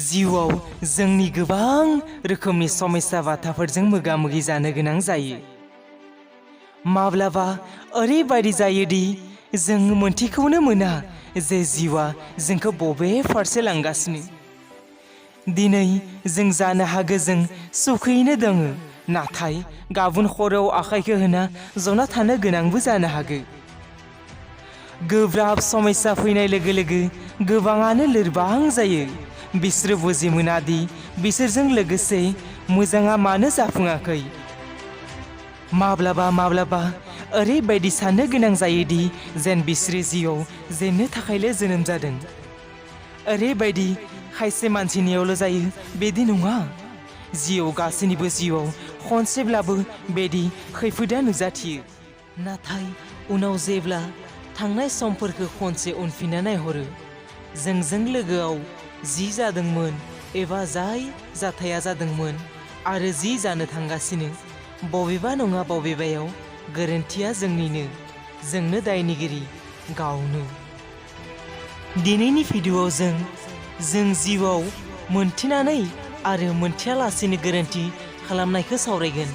जिउआव जोंनि गोबां रोखोमनि समस्या बाथाफोरजों मोगा-मोगि जानो गोनां जायो। माब्लाबा ओरैबायदि जायोदि जों मोनथिखौनो मोना जे जिउआ जोंखौ बबे फारसे लांगासिनो। दिनै जों जानो हागौ जों सुखैनो दङ, नाथाय गाबोन खर'आव आखाइखौ होना जना थानो गोनांबो जानो हागौ। गोब्राब समस्या फैनाय लोगो लोगो गोबाङानो लोरबां जायो। बिसोरो बुजि मोनादि बिसोरजों लोगोसे मोजाङा मानो जाफुङाखै। माब्लाबा ओरैबायदि साननो गोनां जायोदि जेन बिसोरो जिउआव जेननो थाखायल' जोनोम जादों। ओरैबायदि खायसे मानसिनियावल' जायो बिदि नङा। जिउआव गासैनिबो जिउआव खनसेब्लाबो बिदि खैफोदा नुजाथियो। नाथाय उनाव जेब्ला थांनाय समफोरखौ खनसे उनफिनना नायहरो, जोंजों लोगोआव जि जादोंमोन एबा जाय जाथाया जादोंमोन आरो जि जानो थांगासिनो, बबेबा नङा बबेबायाव गोरोन्थिया जोंनिनो, जोंनो दायनिगिरि गावनो। दिनैनि भिडिअ'आव जों जिउआव मोनथिनानै आरो मोनथियालासेनो गोरोन्थि खालामनायखौ सावरायगोन,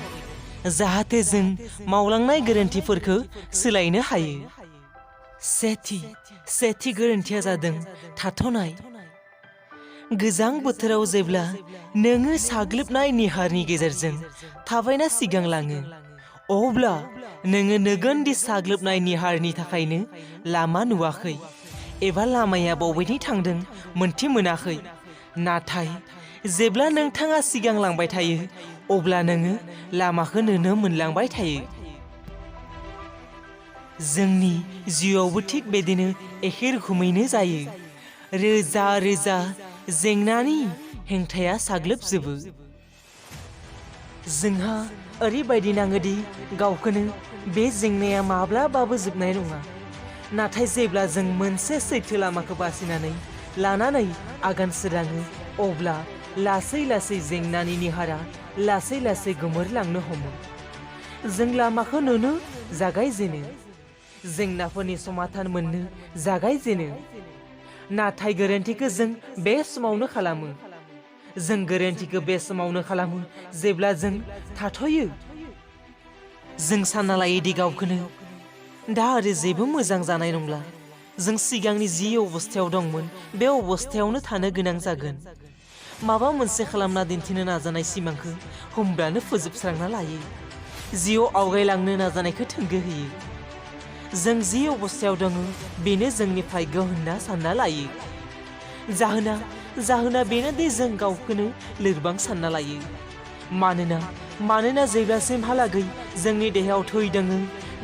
जाहाथे जों मावलांनाय गोरोन्थिफोरखौ सोलायनो हायो। सेथि गोरोन्थिया जादों थाथ'नाय। गोजां बोथोराव जेब्ला नोङो साग्लोबनाय निहारनि गेजेरजों थाबायना सिगांलाङो, अब्ला नोङो नुगोन दि साग्लोबनाय निहारनि थाखायनो लामा नुवाखै एबा लामाया बबेथिं थांदों मोनथि मोनाखै। नाथाय जेब्ला नोंथाङा सिगांलांबाय थायो, अब्ला नोङो लामाखौ नुनो मोनलांबाय थायो। जोंनि जिउआवबो थिग बिदिनो एखे रोखोमैनो जायो। रोजा जेंनानि हेंथाया साग्लोबजोबो। जोंहा ओरैबायदि नाङोदि गावखौनो बे जेंनाया माब्लाबाबो जोबनाय नङा। नाथाय जेब्ला जों मोनसे सैथो लामाखौ बासिनानै लानानै आगान सुरलाङो, अब्ला लासै जेंनानि निहारा लासै गोमोरलांनो हमो। जों लामाखौ नुनो जागायजेनो, जेंनाफोरनि समाधान मोननो जागायजेनो। नाथाय गोरोन्थिखौ जों बे समावनो खालामो। जों गोरोन्थिखौ बे समावनो खालामो जेब्ला जों थाथ'यो। जों सानना लायोदि गावखौनो दा आरो जेबो मोजां जानाय नंला। जों सिगांनि जि अबस्थायाव दंमोन बे अबस्थायावनो थानो गोनां जागोन। माबा मोनसे खालामना दिन्थिनो नाजानाय सिमांखौ होमब्लानो फोजोबस्रांना लायो। जिउआव आवगायलांनो नाजानायखौ थुंगे होयो। जों जि अबस्थायाव दङ बेनो जोंनि भाग्य होनना सानना लायो। जाहोना बेनोदि जों गावखौनो लोरबां सानना लायो। मानोना जेब्लासिमहालागै जोंनि देहायाव थै दङ,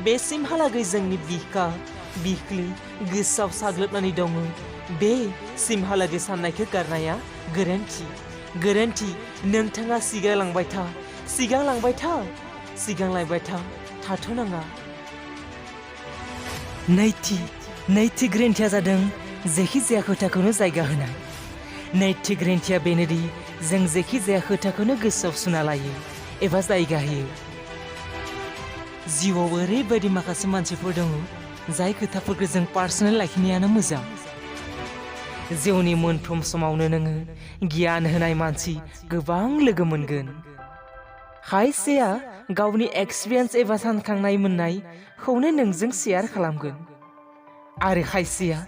बेसिमहालागै जोंनि बिखा बिख्लो गोसोआव साग्लोबनानै दङ। बे सिमहालागै साननायखौ गारनाया गोरोन्थि। नोंथाङा सिगांलांबाय था, थाथ'नाङा। नैथि गोरोन्थिया जादों जेखिजाया खोथाखौनो जायगा होनाय। नैथि गोरोन्थिया बेनोदि जों जेखिजाया खोथाखौनो गोसोआव सुना लायो एबा जायगा होयो। जिउआव ओरैबायदि माखासे मानसिफोर दङ जाय खोथाफोरखौ जों पार्सनेल लाखिनायानो मोजां। जिउनि मोनफ्रोम समावनो नोङो गियान होनाय मानसि गोबां लोगो मोनगोन। खायसेया गावनि एक्सपिरियेन्स एबा सानखांनाय मोननायखौनो नोंजों शेयार खालामगोन, आरो खायसेया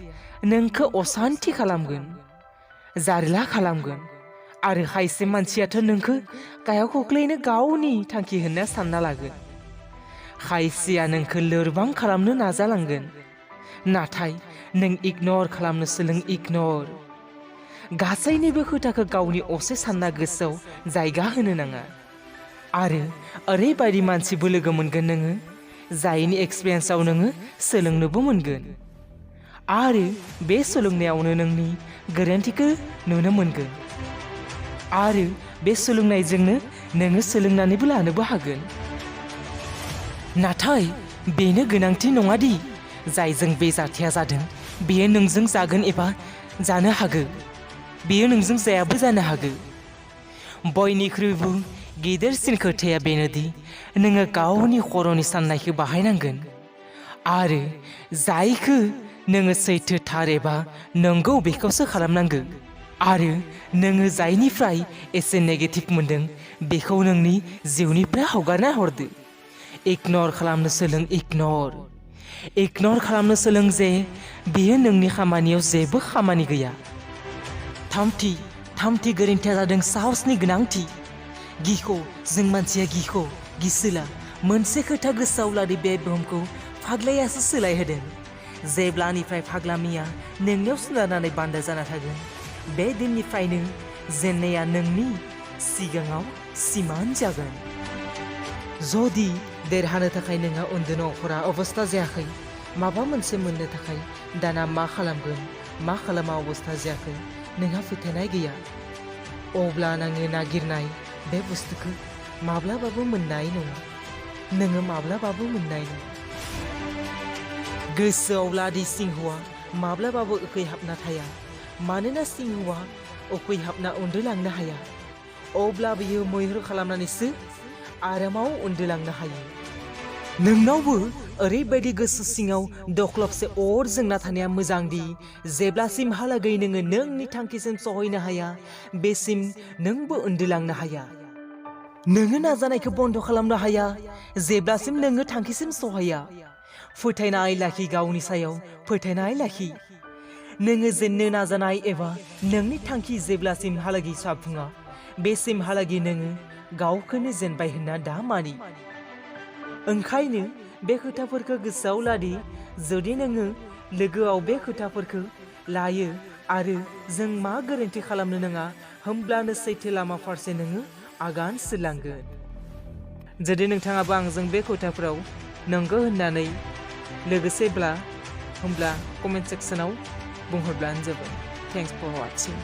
नोंखौ असान्थि खालामगोन, जारला खालामगोन। आरो खायसे मानसियाथ' नोंखौ गाहायाव खोख्लैनो गावनि थांखि होनना सानना लागोन। खायसेया नोंखौ लोरबां खालामनो नाजालांगोन, नाथाय नों इगनर खालामनो सोलों। गासैनिबो खोथाखौ गावनि असे सानना गोसोआव जायगा होनो नाङा। आरो ओरैबायदि मानसिबो लोगो मोनगोन नोङो, जायनि एक्सपिरियेन्सआव नोङो सोलोंनोबो मोनगोन। आरो बे सोलोंनायावनो नोंनि गोरोन्थिखौ नुनो मोनगोन। आरो बे सोलोंनायजोंनो नोङो सोलोंनानैबो लानोबो हागोन। नाथाय बेनो गोनांथि नङादि जायजों बे जाथाया जादों बेयो नोंजों जागोन एबा जानो हागौ। बेयो नोंजों जायाबो जानो हागौ। बयनिख्रुइबो गिदिरसिन खोथाया बेनोदि नोङो गावनि खर'नि साननायखौ बाहायनांगोन आरो जायखौ नोङो सैथो थार एबा नंगौ बेखौसो खालामनांगौ। आरो नोङो जायनिफ्राय एसे नेगेटिभ मोनदों बेखौ नोंनि जिउनिफ्राय हगारना हरदो। इगनर खालामनो सोलों। इगनर खालामनो सोलों जे बेयो नोंनि खामानियाव जेबो खामानि गैया। थामथि गोरोन्थिया जादों साहसनि गोनांथि। गिखौ जों मानसिया गिसोला। मोनसे खोथा गोसोआव लादि बे बुहुमखौ फाग्लायासो सोलायहोदों। जेब्लानिफ्राय फाग्लामिया नोंनियाव सोनारनानै बान्दा जाना थागोन बे दिननिफ्रायनो जेननाया नोंनि सिगाङाव सिमान जागोन। जुदि देरहानो थाखाय नोंहा उन्दुनो अखरा अबस्था जायाखै, माबा मोनसे मोननो थाखाय दाना मा खालामगोन मा खालामा अबस्था जायाखै, नोंहा फोथायनाय गैया, अब्ला नोङो नागिरनाय बे बुस्थुखौ माब्लाबाबो मोननाय नङा। नोङो माब्लाबाबो मोननाय नङा। गोसोआव लादि सिंहआ माब्लाबाबो उखैहाबना थाया। मानोना सिंहआ उखैहाबना उन्दुलांनो हाया, अब्ला बियो मैहुर खालामनानैसो आरामाव उन्दुलांनो हायो। नोंनावबो ओरैबायदि गोसो सिङाव दख्लबसे अर जोंना थानाया मोजांदि जेब्लासिमहालागै नोङो नोंनि थांखिसिम सहैनो हाया बेसिम नोंबो उन्दुलांनो हाया। नोङो नाजानायखौ बन्द खालामनो हाया जेब्लासिम नोङो थांखिसिम सहैया। फोथायनाय लाखि, गावनि सायाव फोथायनाय लाखि। नोङो जेननो नाजानाय एबा नोंनि थांखि जेब्लासिमहालागै जाफुङा बेसिमहालागै नोङो गावखौनो जेनबाय होनना दा मानि। ओंखायनो बे खोथाफोरखौ गोसोआव लादि जुदि नोङो लोगोआव बे खोथाफोरखौ लायो आरो जों मा गोरोन्थि खालामनो नाङा, होमब्लानो सैथो लामा फारसे नोङो आगान सुरलांगोन। जुदि नोंथाङाबो आंजों बे खोथाफोराव नंगौ होननानै लोगोसेब्ला होमब्ला कमेन्ट सेक्सनाव बुंहरब्लानो जाबाय। Thanks for वाचिं।